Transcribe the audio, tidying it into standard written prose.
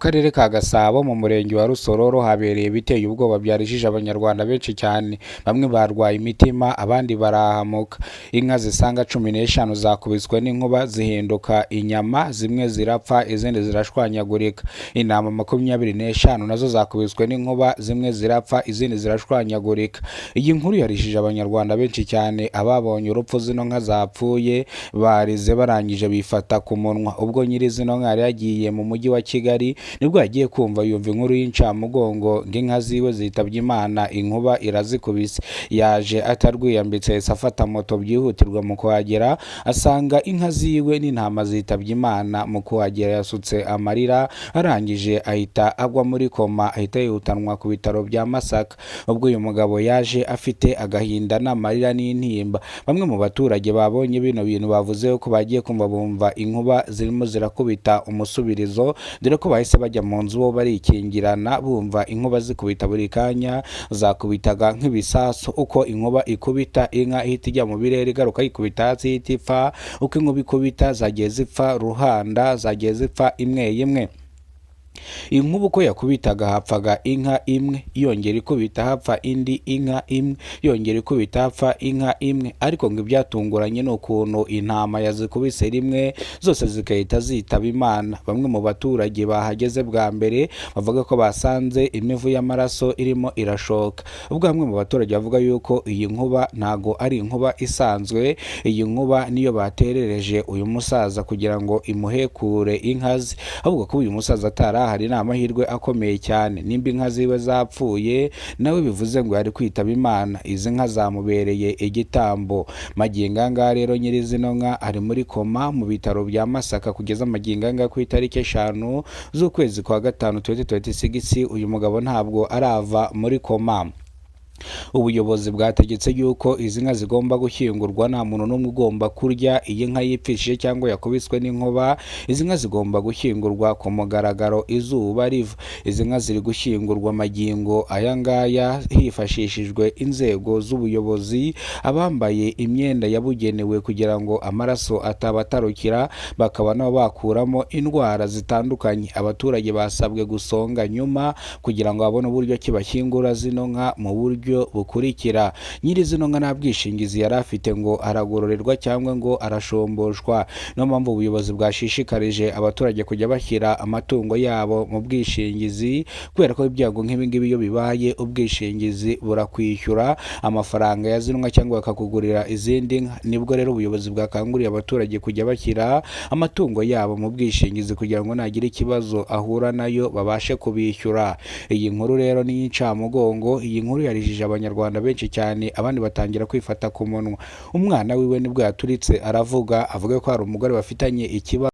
Karere ka Gasabo, mu Murenge wa Rusororo, habereye ibiteye ubwoba byarijije Abanyarwanda benshi cyane. Bamwe barwaye imitima, abandi barahamuka. Inka zisaga 15 zakubiswe n'inkuba zihinduka inyama, zimwe zirapfa, izindi zirashwanyagurika. Intama 25 nazo zakubiswe n'inkuba, zimwe zirapfa, izindi zirashwanyagurika. Iyi nkuru yarijije Abanyarwanda benshi cyane. Ababonye urupfu zino nka zapfuye barize, barangije bifata ku munwa. Ubwo nyiri zino nka yari yagiye mu Mujyi wa Kigali, nibwo yagiye kumva yumva inkuru y'incamugongo ngo inka ziwe zitabye Imana, inkuba irazikubise. Yaje atarwiyambitse, yahise afata moto byihutirwa. Mu kuhagera asanga inka ziwe n'intama zitabye Imana. Mu kuhagera yasutse amarira, arangije ahita agwa muri koma, ahita yihutanwa ku bitaro bya Masaka. Ubwo uyu mugabo yaje afite agahinda n'amarira n'intimba. Bamwe mu baturage babonye bino bintu bavuze ko bagiye kumva bumva inkuba zirimo zirakubita umusubirizo, dore ko bahise bajya mu nzu bo barikingirana, bumva inkuba zikubita buri kanya, zakubitaga nk'ibisasu. Uko inkuba ikubita, inka ihita ijya mu birere, igaruka yikubita hasi, ihita ipfa. Uko inkuba ikubita, zagiye zipfa ruhanda, zagiye zipfa imwe imwe. Inkuba uko yakubitaga hapfaga inka imwe, yongera ikubita hapfa indi inka imwe, yongera ikubita hapfa inka imwe. Ariko ngo ibyatunguranye ni ukuntu intama yazikubise rimwe zose zigahita zitaba Imana. Bamwe mu baturage bahageze bwa mbere bavuga ko basanze imivu y'amaraso irimo irashoka. Ubwo bamwe mu baturage bavuga yuko iyi nkuba ntago ari inkuba isanzwe, iyi nkuba niyo baterereje uyu musaza kugira ngo imuhekure inka ze. Ahubwo kuba uyu musaza atari ahari ni amahirwe akomeye cyane. Nimba inka ziwe zapfuye, nawe bivuze ngo yari kwitaba Imana. Izi nka zamubereye igitambo. Magingo aya ngaya rero, nyiri zino nka ari muri koma mu bitaro bya Masaka kugeza magingo aya ngaya ku itariki 5 z'ukwezi kwa gatanu 2026. Uyu mugabo ntabwo arava muri koma. Ubuyobozi bwategetse yuko izi nka zigomba gushyingurwa, nta muntu n'umwe ugomba kurya iyi nka yipfishije cyangwa yakubiswe n'inkuba. Izi nka zigomba gushyingurwa ku mugaragaro izuba riva. Izi nka ziri gushyingurwa magingo aya ngaya hifashishijwe inzego z'ubuyobozi, abambaye imyenda yabugenewe, kugira ngo amaraso atabatarukira, bakaba nabo bakuramo indwara zitandukanye. Abaturage basabwe gusonga nyuma kugira ngo babone uburyo ki bashyingura zino nka mu buryo bukurikira. Nyiri zino nka nta bwishingizi yari afite ngo aragororerwa cyangwa ngo arashomboshwa. Niyo mpamvu ubuyobozi bwashishikarije abaturage kujya bashyira amatungo yabo mu bwishingizi, kubera ko ibyago nk'ibi ngibi iyo bibaye, ubwishingizi burakwishyura amafaranga ya zino nka cyangwa bakakugurira izindi nka. Nibwo rero ubuyobozi bwakanguriye abaturage kujya bashyira amatungo yabo mu bwishingizi kugira ngo nagira ikibazo ahura nayo babashe kubishyura. Iyi nkuru rero ni iy'incamugongo. Iyi nkuru yarijije Abanyarwanda benshi cyane, abandi batangira kwifata ku munwa. Umwana wiwe nibwo yaturitse aravuga, avuga ko hari umugore bafitanye ikibazo.